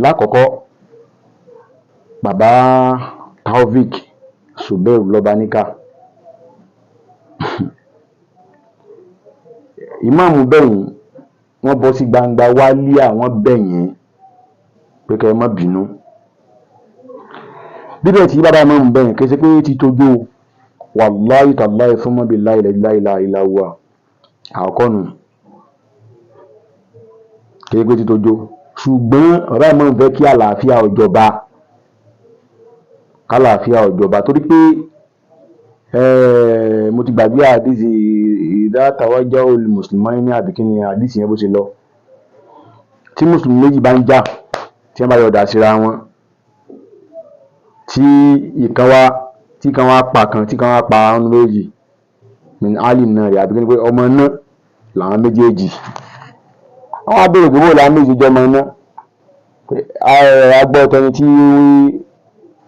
Lákọ̀ọ́kọ́, bàbá Taofeek Subair Lọ́baníkà, ìmáàmù bẹ̀yìn, wọ́n bọ́ sí gbangba wálíà, wọ́n bẹ̀yìn pé kẹ́ ẹ má bínú. Bíbẹ̀ tí bàbá ìmáàmù bẹ̀yìn kì í ṣe pé ti tójú o, wàláhì tàláhì thumma billahi la ilaha illa huwa. Àkọ́kọ́ nù, kì í ṣe pé ti tójú, ṣùgbọ́n bàbá ìmáàmù fẹ́ kí àlàáfíà ó jọba, kálàáfíà ó jọba, torí pé mo ti gbàgbé àdìsí ìdá tàwájà olùmùsùlùmí ní àbíkí ni àdìsí yẹn bó ṣe lọ. Tí mùsùlùmí méjì bá ń jà, tí wọ́n bá yọ̀dà síra wọn, tí ìkan wá tí kan wá pa kan, tí kan wá pa àwọn méjì min ali náà rẹ̀, àbíkí ni pé ọmọ náà làwọn méjèèjì. Wọ́n wá béèrè pé bóò làwọn méjèèjì jẹ́ ọmọ náà, agbọ́ tẹni tí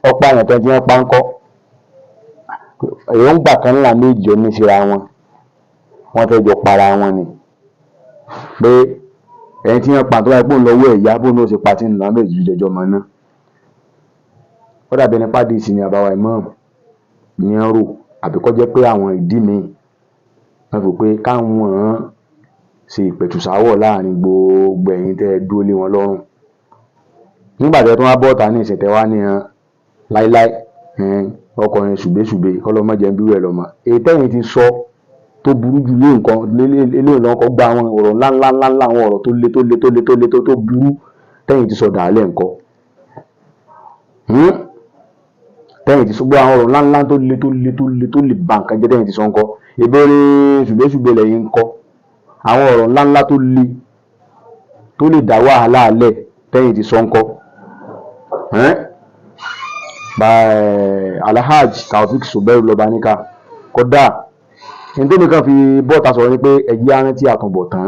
ọ̀pá àyàn tẹni tí wọ́n pa ń kọ́. Èròǹgbà kan náà méjì jọ ní síra wọn, wọ́n fẹ́ jọ para wọn ni, pé ẹni tí wọ́n pa tó báyìí pé òun lọ́wọ́ ẹ̀ yá, bóun náà ṣe pa tí ń lọ méjì jọjọ́ ọmọ náà. Ó dàbí ẹni pàdé sí ni àbáwá imam ní ń rò, àbí kó jẹ́ pé àwọn ìdí míì wọ́n fi pé káwọn ṣe ìpẹ̀tùsáwọ̀ láàrin gbogbo ẹ̀yin tẹ́ ẹ dúró lé wọn lọ́rùn. Nígbà tí ẹ tún wá bọ́ta ní ìsìn tẹ́ wá ní hàn láíláí, ọkùnrin ṣùgbẹ́ṣùgbẹ́ kọ́lọ́mọ jẹ́ ń bí wẹ̀ lọ́mọ. Èyí tẹ́yìn ti sọ tó burú jù lé nǹkan eléyìí lọ́kọ́ gba àwọn ọ̀rọ̀ ńláńláńlá, àwọn ọ̀rọ̀ tó le tó le tó le tó le tó burú tẹ́yìn ti sọ dàálẹ̀ ńkọ́. Tẹ́yìn ti sọ gbọ́ àwọn ọ̀rọ̀ ńláńlá tó le tó le tó le tó lè ba nǹkan jẹ́ tẹ́yìn ti sọ ńkọ́. Ìbéèrè ṣùgbẹ́ṣùgbẹ́ lẹ́yìn ńkọ́. Àwọn ọ̀rọ̀ ńláńlá tó le tó lè dá wàhálà lẹ̀ tẹ́yìn ti sọ ńkọ́. Alhaji Taofeek Subair Lọ́baníkà, kódà ní tẹ́mi kan fi bọ́ta sọ̀rọ̀ ni pé ẹ jẹ́ á rántí àtúbọ̀tán,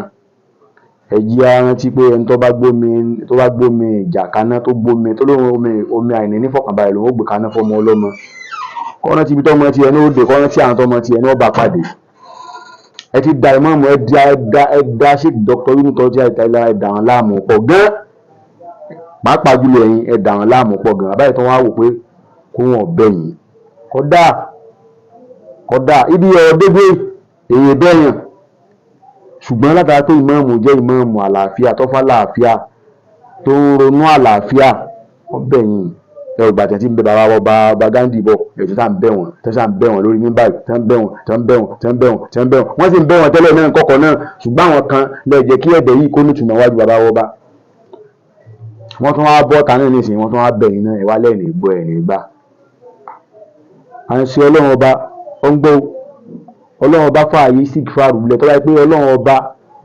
ẹ jẹ́ á rántí pé ẹni tó bá gbómi, tó bá gbómi ìjà kaná, tó gbómi tó lóun omi omi àìní nífọ̀kànbalẹ̀ lòun ó gbé kaná fọmọ ọlọ́mọ, kó rántí ibi tọ́mọ tiẹ̀ ní ó dé, kó rántí àwọn tọ́mọ tiẹ̀ ní ó bá pàdé. Ẹ ti da ìmáàmù, ẹ da ẹ da ẹ da Sheikh Dr. Yunus tọ́jú àìtàlá, ẹ dà wọ́n láàmú pọ̀ gan, pàápàá jùlọ ẹ̀yin, ẹ dà wọ́n láàmú pọ̀ gan. Àbáyé tó wá wò pé kó wọn bẹ̀yìn, kódà kódà ibi ọ̀rọ̀ dédé èyí bẹ́yàn, ṣùgbọ́n látara pé ìmáàmù jẹ́ ìmáàmù àlàáfíà tó fà àlàáfíà, tó ń ronú àlàáfíà, wọ́n bẹ̀yìn. Ẹ ò gbà tẹ̀ tí ń bẹ bàbá ọba ọba Gandhi bọ̀, ẹ̀ tí tá ń bẹ̀ wọ́n, tẹ́ sá ń bẹ̀ wọ́n lórí mímbà, tẹ́ ń bẹ̀ wọ́n, tẹ́ ń bẹ̀ wọ́n, tẹ́ ń bẹ̀ wọ́n, tẹ́ ń bẹ̀ wọ́n, wọ́n sì ń bẹ̀ wọ́n tẹ́lẹ̀ náà kọ́kọ́ náà, ṣùgbọ́n àwọn kan lè jẹ́ kí ẹ̀bẹ̀ yìí kó nítumọ̀ wájú bàbá ọba. Wọ́n tún wá bọ́ ta náà nísìnyí, wọ́n tún wá bẹ̀yìn náà, ẹ̀ wá lẹ́ẹ̀ní gbọ́ ẹ̀ ní gbà. À ń ṣe Ọlọ́run ọba ó ń gbọ́, Ọlọ́run ọba fààyè sígfàrù lẹ̀, tó bá yẹ pé Ọlọ́run ọba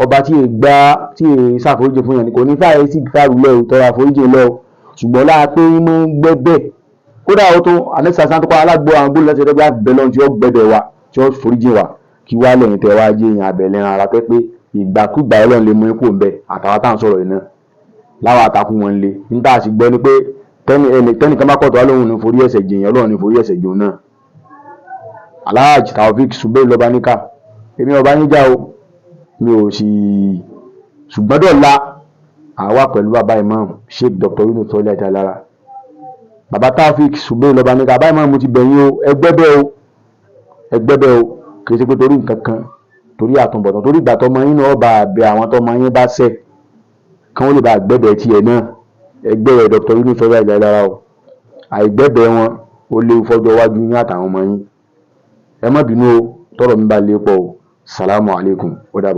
ọba tí èè gbá tí èè ṣàforíjì fún yẹn ni kò ní fààyè sígfàrù lẹ̀ o, tọrọ àforíjì lẹ̀ o, ṣùgbọ́n lára pé ń mọ́ ń gbẹ́ bẹ́ẹ̀. Kódà ó tún àníṣà sáà tó kọ́ alágbó àwọn gbólóhùn láti ẹgbẹ́ àbẹ̀ lọ́run tí ó gbẹ́bẹ̀ wa, tí ó foríjì wa, kí wá lẹ́yìn tẹ́ wá jẹ́ èèyàn abẹ̀lẹ̀ ara pé pé ìgbàkúgbà Ọlọ́run lè mú ipò ń bẹ̀. Àtàwọn tá à ń sọ̀rọ̀ yìí náà láwọn àtàkùn wọn lé ní tá a sì gbọ́ ni pé tẹ́nìkan bá kọ̀ tó wá lóhùn ní forí ẹ̀ṣẹ̀ jìyàn, Ọlọ́run ní forí ẹ̀ṣẹ̀ jòun náà. Alhaji Taofeek Subair Lọ́baníkà, èmi ọba yín já o, mi ò sì ṣùgbọ́n dọ̀la àwa pẹ̀lú bàbá imam Sheikh Dr. Yunus Tọ́lé Àjàlára. Bàbá Taofeek Subair Lọ́baníkà, bàbá imam ti bẹ̀yìn o, ẹgbẹ́ bẹ́ẹ̀ o, ẹgbẹ́ bẹ́ẹ̀ o. Kì í ṣe pé torí nǹkan kan, torí àtúbọ̀tán, torí ìgbà tọmọ yín náà bá bẹ àwọn tọmọ yín bá ṣẹ̀ kí wọ́n lè bá gbẹ́bẹ̀ tiẹ̀ náà. Ẹgbẹ́ rẹ̀ Dr. Yunus Tọ́lé Àjàlára o, àìgbẹ́bẹ̀ wọn ó léwu fọ́jọ́ iwájú yín àtàwọn ọmọ yín. Ẹ má bínú o, tọ́rọ̀ mi bá lé pọ̀ o. Salamu alaykum, ó dàbọ̀.